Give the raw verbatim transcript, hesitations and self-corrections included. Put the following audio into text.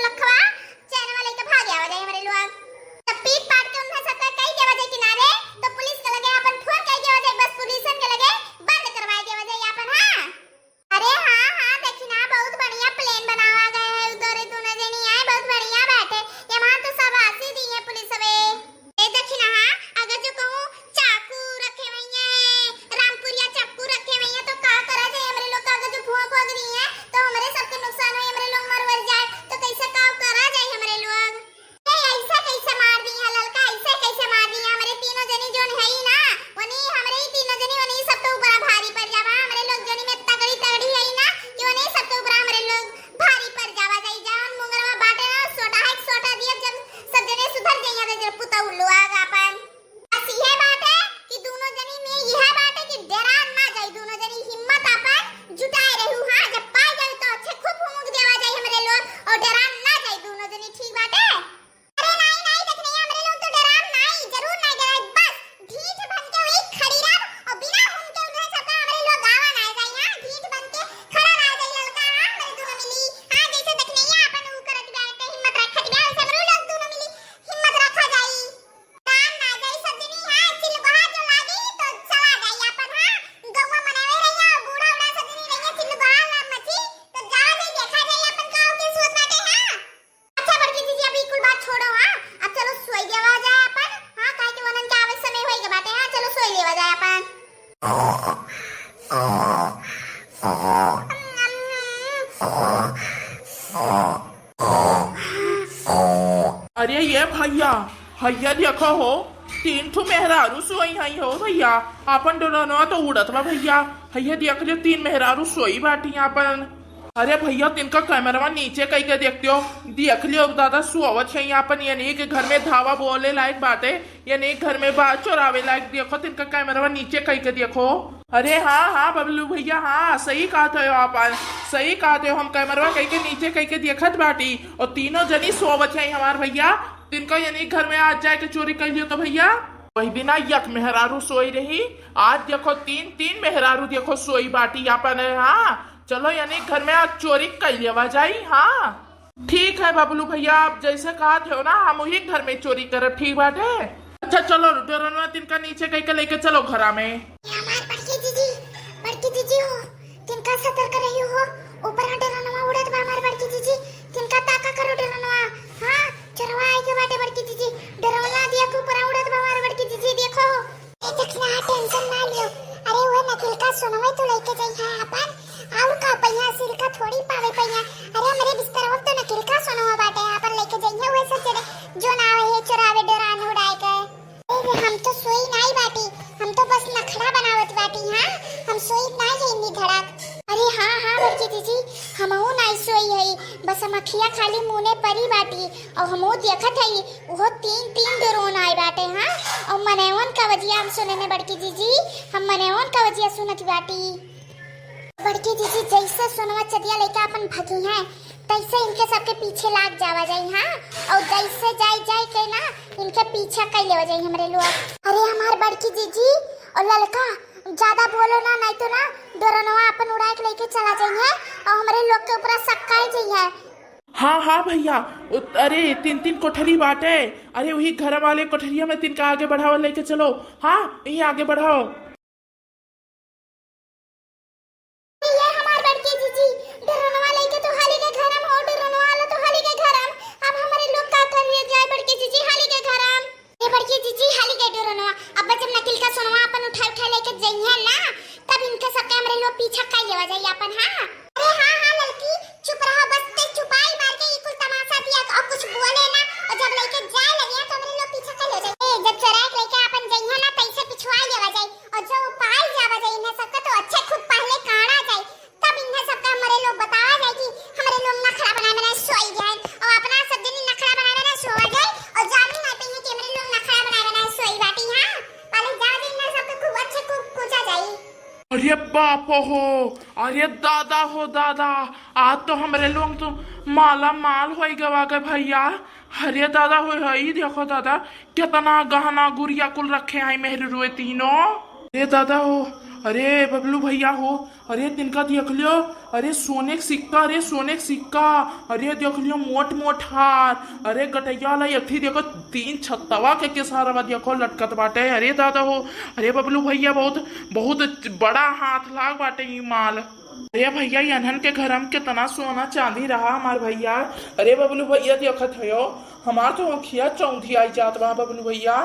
लखवा, चैनवा लेके भाग आवा जाए हमरे लोग। तब पीट पाट के उन्हें सबका कही देवा जाए किनारे, तो पुलिस के लगे अपन फोन कही देवा जाए, बस पुलिसन के लगे बंद करवाए देवा जाए अपन, हाँ। अरे हाँ, हाँ, देखी ना, बहुत बढ़िया plan बनावा गए है, उधर दोनों जनी आए, बहुत बढ़िया बाटे। ये वहाँ तो सब आसी दी है पुलिस वे। ए देखी ना, हाँ, अगर जो कहूँ चाकू रखे हुई है, रामपुरिया चाकू रखे हुई है, तो का करा जाए? हमरे लोग का अगर जो भोंक भोंक रही है, तो हमरे सबके नुकसान हो, हमरे लोग मर वर जाए, तो कैसे का करा जाए हमरे लोग? ए, ऐसा कैसे मार दी है ललका, ऐसा कैसे मार दी है? हमरे तीनों जनी जोन है ही ना, वनी हमरे ही तीनों जनी, वनी सबके ऊपर भारी पड़ जावा, हमरे लोग जोनी में तगड़ी तगड़ी है ही ना, कि वनी सबके ऊपर हमरे लोग भारी पड़ जावा जाई। जौन मुंगरवा बाटे ना, सोटा है, सोटा दिया, जब सब जने सुधर जाइया, तो जब पुतौ लोग आपन। बस इहे बाटे कि दोनों जनी में इहे बाटे कि डरान ना जाई, दोनों जनी हिम्मत आपन जुटाए रहू। हाँ, जब पाई जाई तो अच्छे खूब भूंग देवा जाई हमरे लोग, और डरान ना जाई दोनों जनी, ठीक बाटे? अरे नाई, नाई, देख नहीं, हमरे लोग तो डरान नाई, जरूर नाई डराई, बस ढीठ बन के वही खड़ी रह और बिना हुन के उन्हें सबका हमरे लोग गावा ना जाई। हाँ, ढीठ बन के खड़ा ना जाई ललका, हाँ, हमरे दोनों मिली। हाँ, जैसे देख नहीं, अपन ऊ करत बाटे, हिम्मत रखत बा, वैसे हमरो लोग दोनों मिली हिम्मत रखा जाई। काम ना जाई सब जनी, हाँ, चिल्लबहा जो लागी तो चला जाई अपन, हाँ। गौवा मनावे रहिया, बूढ़ा उड़ा सब जनी रहिया, चिल्लबहा ना मची, तो जावा जाई, देखा जाई अपन का होके सोच बाटे, हाँ। अच्छा बड़की जीजी, अब ई कुल बात छोड़ो, हाँ, अब चलो सोई देवा जाए अपन, हाँ, काहे कि वनन के आवे समय होई के बाटे, हाँ, चलो सोई लेवा जाए अपन। अरे ये भैया, भैया देखो हो, तीन ठो मेहरारू सोई हई हो भैया, आपन डोरनवा तो उड़त बा भैया। भैया देख लियो, तीन मेहरारू सोई बाटी आपन। अरे भैया, तिनका कैमरवा नीचे कई के देखते हो, देख लियो दादा, सोवत है आपन, ये नहीं के घर में धावा बोले लायक बाटे। ये नहीं घर में बात चोरावे लायक, देखो तिनका कैमरवा नीचे कई के देखो। अरे हाँ, हाँ, बबलू भैया, हाँ, सही कहत हो आप, सही कहत हो। हम कैमरवा कई के नीचे कई के देखत बाटी, और तीनों जनी सोवत है हमार भैया। तिनका ये नहीं घर में आज जाए के चोरी कर लियो तो भैया, वही दिना यक मेहरारू सोई रही, आज देखो तीन, तीन मेहरारू देखो सोई बाटी आपन। हाँ, चलो ये नहीं घर में आज चोरी कर लेवा जाई। हाँ। ठीक है बबलू भैया, आप जैसे कहत हो ना, हम वही घर में चोरी करब, ठीक बाटे। अच्छा चलो, डोरनवा तिनका नीचे कई के लेके चलो घरा में। ए हमार बड़की जीजी, बड़की जीजी हो, तिनका सतर्क रही हो, ऊपर डोरनवा उड़त बा हमार बड़की जीजी, तिनका ताका करो डोरनवा। हाँ, चोरवा आई के बाटे बड़की जीजी, डोरनवा दिया के ऊपर उड़त बा हमार बड़की जीजी, देखो। ए, देखना, tension ना लियो। अरे, वो नकिलका सोनवे तो लेके जाई है अपन। और का पइहा, सिल्का थोड़ी पावे पइहा। अरे, हमरे बिस्तरवा तो नकिलका सोनवा बाटे, अपन लेके जाई है, वो सब चले, जो ना आवे है, चोरावे, डरान उड़ाए के। ए, हम तो सोई नाई बाटी, हम तो बस नखड़ा बनावत बाटी, हाँ? हम सोई नाई है इतनी धड़क। अरे हाँ, हाँ, बड़की जीजी, हमहू नाई सोई है, बस हम अखिया खाली मूने परी बाटी, और हमहू देखत है, उहो तीन, तीन drone आए बाटे, हाँ? और मनेवन का वजिया हम सुने ने बड़की जीजी, हम मनेवन का वजिया सुनत बाटी। बड़की जीजी, जैसे सोनवा चदिया लेके अपन भगी हैं, तैसे इनके सबके पीछे लाग जावा जाई, हाँ? और जैसे जाई जाई के ना, इनके पीछा कर लेवा जाई हमरे लोग। अरे हमार बड़की जीजी और ललका, ज्यादा बोलो ना, नहीं तो ना डोरनवा अपन उड़ा के लेके चला जाई है और हमरे लोग के ऊपर सक्काई जाई है। हाँ, हाँ भैया, उ-, अरे तीन, तीन कोठरी बाटे, अरे वही घर वाले कोठरिया में तिनका आगे बढ़ावा लेके चलो। हाँ, यही आगे बढ़ाओ। ये हमार बड़की जीजी, डोरनवा लेके तो हाली के घरम हो, डोरनवा वाला तो हाली के घरम। अब हमरे लोग का करिए जाए बड़की जीजी, हाली के घरम। ए बड़की जीजी, हाली के डोरनवा, अब जब नकिलका सोनवा अपन उठा उठा लेके जइहे ना, तब इनके सबके हमरे लोग पीछा कर लेवा जाई अपन, हाँ। अरे हाँ, हाँ ललकी, चुप रहो, बस ते चुपाई मार के ई कुल तमाशा दिया और कुछ बोले ना, और जब लेके जाए लगे तो हमरे लोग पीछा कर ले जाए। ए, जब चोरा के लेके अपन जइहे ना, तैसे पिछुआ लेवा जाई, और जो पाई जावा जाई इन्हें सबका तो अच्छे खूब पहले काढ़ा जाई, तब इन्हें सबका हमरे लोग बतावा जाई कि हमरे लोग नखड़ा बनाए बनाए सोई गए, और अपना सब दिन नखड़ा बनाए बनाए सोवा जाई, और जानी ना पइहे कि हमरे लोग नखड़ा बनाए बनाए सोई बाटी, हाँ। पहले जावा जाई इन्हें सबके खूब अच्छे खूब पूछा जाई। अरे बाप हो, अरे दादा हो दादा, आज तो हमरे लोग तो माला माल होई गवा गए भैया। अरे दादा हो, हई देखो दादा, कितना गहना गुरिया कुल रखे हैं मेहरुए तीनों। अरे दादा हो, अरे बबलू भैया हो, अरे तिनका देख लियो, अरे सोने के सिक्का, अरे सोने के सिक्का, अरे देख लियो मोट मोट हार, अरे गटैया वाला एक ठे देखो तीन छत्तवा के केसरवा देखो लटकत बाटे। अरे दादा हो, अरे बबलू भैया बहुत बहुत बड़ा हाथ लाग बाटे ई माल। अरे भैया, इन्हन के घर में कितना सोना चांदी रहा हमार भैया। अरे बबलू भैया देखत हो, हमार तो अखिया चौंधी आई जात बा बबलू भैया।